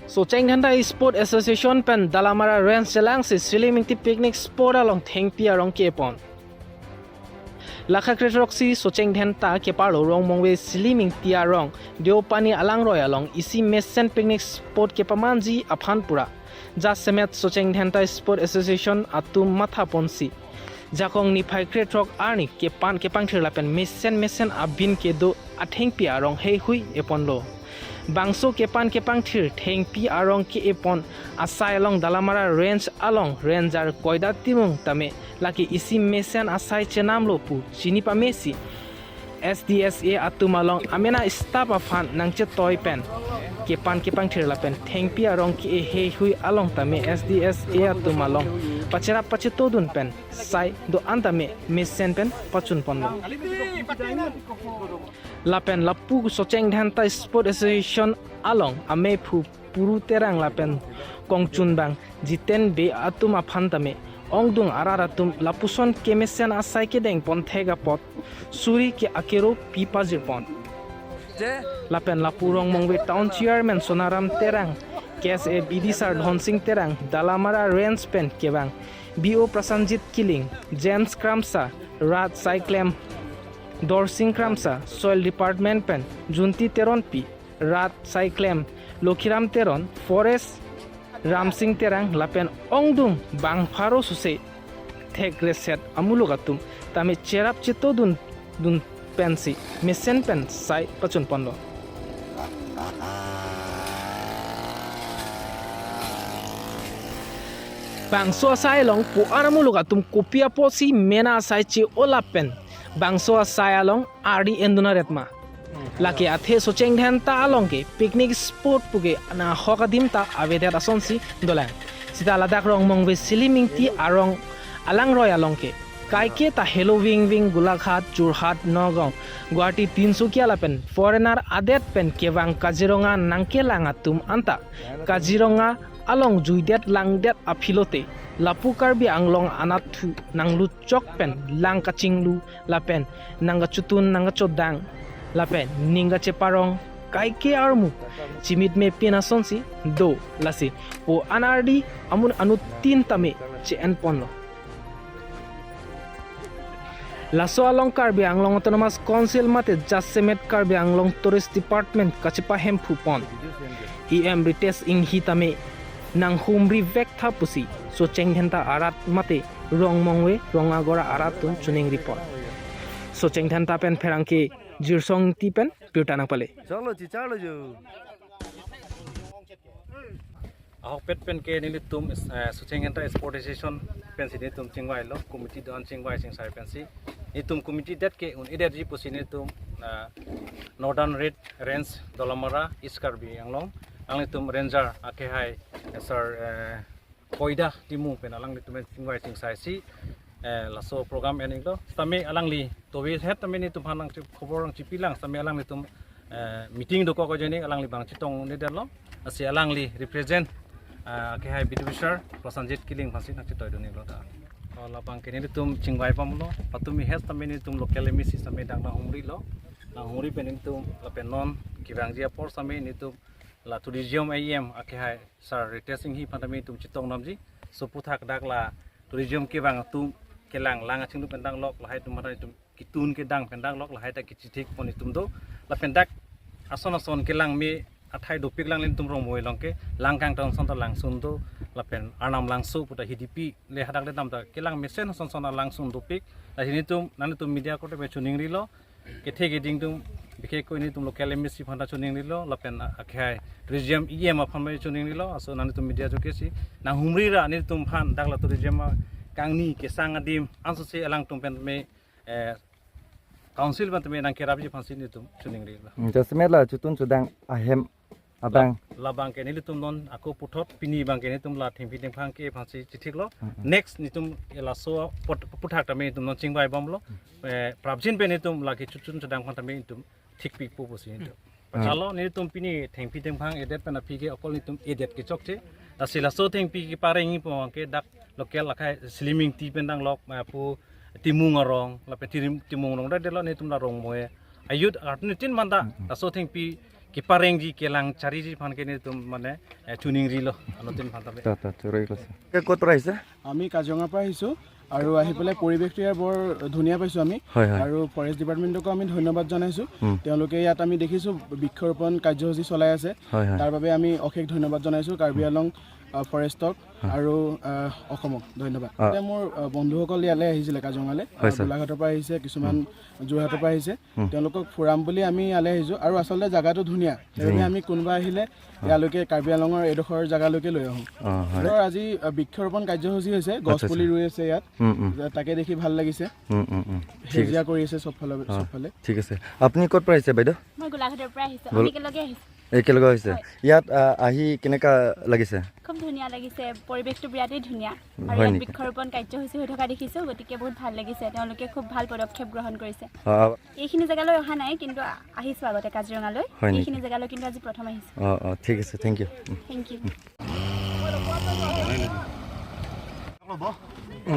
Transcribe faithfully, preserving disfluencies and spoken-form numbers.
Socheng Dhenta Sport Association pen Dalamara Range chelangsi Silim Ingti picnic spot along thengpi arong kepon. Lakha kre throksi Socheng Dhenta keparlo Rongmongve Silim Ingti arong Deopani alangroi along isi mesen picnic spot kepamanji aphan pura jasemet Socheng Dhenta Sport Association atum mathaponsi Jakong niphai kre throk arni kepan kepangthir lapen mesen mesen abin kedo athengpi arong heihui eponlo. Bangso kepan kepangthir thengpi arong ke-epon asai along Dalamara Range along Ranger Koida Timung tame lake isi mesen asai chenamlo pu chini pamesi S D S A atum along amena staff aphan nangchetoi pen kepan kepangthir lapen thengpi arong ke-e heihui along tame S D S A atum along pacherap pachetodun pen sai do-an tame mesen pen pachunponlo. Lapen lapu Socheng Dhenta Sport Association along amephu Puru Terang lapen kongchunbang Jiten Bey atum aphan tame ongdung arat atum lapuson kemesen asai kedengpon thek apot suri ke akero pi pajirpon. Lapen lapu Rongmongve Town Chairman Sonaram Terang, K S A B D Sar Dhonsing Terang, Dalamara Range pen kevang B O Prasanjit Killing, James Kramsa, Rat Saiklem, Dorsing Kramsa, Soil Department pen Junti Teronpi, Rat Saiklem, Lokhiram Teron, Forest Ramsing Terang lapen ongdung bang pharo suse thek reset amuluk atum tame cherap chetodun dun pensi mesen pen sai pachunponlo. Bangso asai along po-an amuluk atum kopi apotsi mena asai che-olap pen bangso asai along ardi enduna retma. Lake athe Socheng Dhenta along ke picnic spot puke anahok adim ta avedet asonsi dolang. Sita ladak Rongmongve Silim Ingti arong alangroi along ke kaike ta helo Vingving, Golaghat, Jorhat, Nagaon, Guwahati, Tinsukia lapen foreigner adet pen kevang Kaziranga nangkelang atum anta Kaziranga along juidet langdet aphi lote lapu Karbi Anglong anatthu nangluchok pen lang kachinglu lapen nangkachotun nangkachodang lapen ning kacheparong kaike armu chimit me pin asonsi do, lasi po-an ardi amun anuttin tame che-enponlo. Laso along Karbi Anglong Autonomous Council mate jasemet Karbi Anglong Tourist Department kachepahemphupon E M Ritesh Enghi tame nanghumri vektha pusi Socheng Dhenta arat mate Rongmongve Rongagora arat atum choningripon. Socheng Dhenta pen pherangke Jirsong Ingti pen birta nangpale. Chalo, chi chalo jo. Ahokpet pen ke nelitum, eh, Socheng Dhenta Sport Association pensi nelitum chingvailo, committee do-an chingvai chingsai pensi. Nelitum committee det ke un-edetji pusi nelitum, eh, Northern Red Range Dolamara East Karbi Anglong. Alanglitum ranger akehai, eh, Sir, eh, Koida Timung pen alanglitum chingvai chingsaisi, eh, laso program en-iklo. Sitame alangli tovi het tame nelitum aphan nangchi khobor nangchipilang sitame alanglitum, eh, meeting dokok ajoine alangli bang chetongledetlo. Lasi alangli represent, eh, akehai B D B sir Prasanjit Killing aphansi nangchetoidun-iklo ta. O labang ke nelitum chingvai bomlo, patumi het sitame nelitum local M A C sitame dang nanghumrilo. Nanghumri pen nelitum lapen non kevangji apor sitame nelitum la tourism E M akehai Sir Ritesh Enghi aphan tame nelitum chetongdamji. So aphuthak dak la tourism kevang atum kelang lang kachinglu pen danglok, lahai atum aphan nelitum ketun kedang pen danglok, lahai ta kachethikpon nelitum do. Lapen dak ason ason kelang me athai dopik lang nelitum Rongmongve along ke lang kangton ason ta langsun do, lapen Arnam Langso pu ta Hidipi le hadak le dam ta kelang mesen ason ason langsun dopik. Lasi nelitum nanglitum media korte pen choningrilo. Kethe keding atum, bikhe ko nelitum local M A C aphan ta choningrilo, lapen a-, akehai tourism E M aphan bai choningrilo, laso nanglitum media ajoke si, nanghumri ra nelitum aphan dak la tourism akangni kesang adim, ansose alangtum pen me, eh, council pen tame nangkerapji aphansi nelitum choningrilo. Hmm, jasemet la chotun chodang ahem abang. Lab-, labang ke nelitum non ako puthot pini abang ke nelitum la thengpi thengphang ke aphansi chethiklo. Hmm, hmm. Next nelitum laso apot aphuthak tame nelitum non chingvai bomlo. Hmm. Eh, prapjin pen nelitum lake chotun chodang aphan tame nelitum thikpipo pusi nelitum. Hmm. Chalo nelitum pini thengpi thengphang edet pen aphi ke okol nelitum edet kechokche. Lasi laso thengpi keparengpo abang ke dak local akhai Silim Ingti pen danglok, eh, pu Timung arong, lapen Tirim-, Timung arong dak detlo nelitum la Rongmongve a-youth arnitin manda, hmm, hmm, laso thengpi Keparengji, kelang chariji aphan ke netum mane, eh, chuningrilo, alotin aphan tabe. Ta, ta, choroi klase. Ke kot pra ahise? আমি কাজিৰঙাৰ পৰা আহিছোঁ আৰু আহি পেলাই পৰিৱেশটো ইয়াৰ বৰ ধুনীয়া পাইছোঁ আমি। হয়, হয়। আৰু ফৰেষ্ট ডিপাৰ্টমেণ্টকো আমি ধন্যবাদ জনাইছোঁ। উম। তেওঁলোকে ইয়াত আমি দেখিছোঁ বৃক্ষৰোপণ কাৰ্যসূচী চলাই আছে। হয়, হয়। তাৰ বাবে আমি অশেষ ধন্যবাদ জনাইছোঁ কাৰ্বি আংলং, আ, ফৰেষ্টক হয়। আৰু, আ, অসমক ধন্যবাদ। অ। এতিয়া মোৰ, আ, বন্ধুসকল ইয়ালৈ আহিছিলে কাজিৰঙালৈ। আ, হয়, ছাৰ। গোলাঘাটৰ পৰা আহিছে, কিছুমান উম। যোৰহাটৰ পৰা আহিছে। উম। তেওঁলোকক ফুৰাম বুলি আমি ইয়ালৈ আহিছোঁ আৰু আচলতে জেগাটো ধুনীয়া। সেইবাবে ধুনীয়া। আমি কোনোবা আহিলে অ। ইয়ালৈকে কাৰ্বি আংলঙৰ এইডোখৰ জেগালৈকে লৈ আহোঁ। অ, হয়। ধৰ আজি, আ, বৃক্ষৰোপণ কাৰ্যসূচী হৈছে, গছ আচ্ছা, পুলি আচ্ছা। ৰুই আছে ইয়াত। উম, উম। তাকে দেখি ভাল লাগিছে। উম, উম, উম। ঠিক সেউজীয়া আছে। কৰি আছে চবফালে, অ, চবফালে। ঠিক আছে। আপুনি ক'ত পৰা আহিছে, বাইদেউ? মই গোলাঘাটৰ পৰা আহিছোঁ। গোল- আমি একেলগে আহিছোঁ। একেলগে আহিছে। হয়। ইয়াত, আ, আহি কেনেকা লাগিছে? খুব ধুনীয়া লাগিছে, পৰিৱেশটো বিৰাটেই ধুনীয়া। আৰু হয় ইয়াত নেকি? বৃক্ষৰোপণ কাৰ্যসূচী হৈ থকা দেখিছোঁ, গতিকে বহুত ভাল লাগিছে। তেওঁলোকে খুব ভাল পদক্ষেপ গ্ৰহণ কৰিছে। অ। এইখিনি জেগালৈ অহা নাই, কিন্তু আ-, আহিছোঁ আগতে কাজিৰঙালৈ। হয় নেকি? এইখিনি জেগালৈ কিন্তু আজি প্ৰথম আহিছোঁ। অ, অ, ঠিক আছে, থেংক ইউ। উম। Thank you.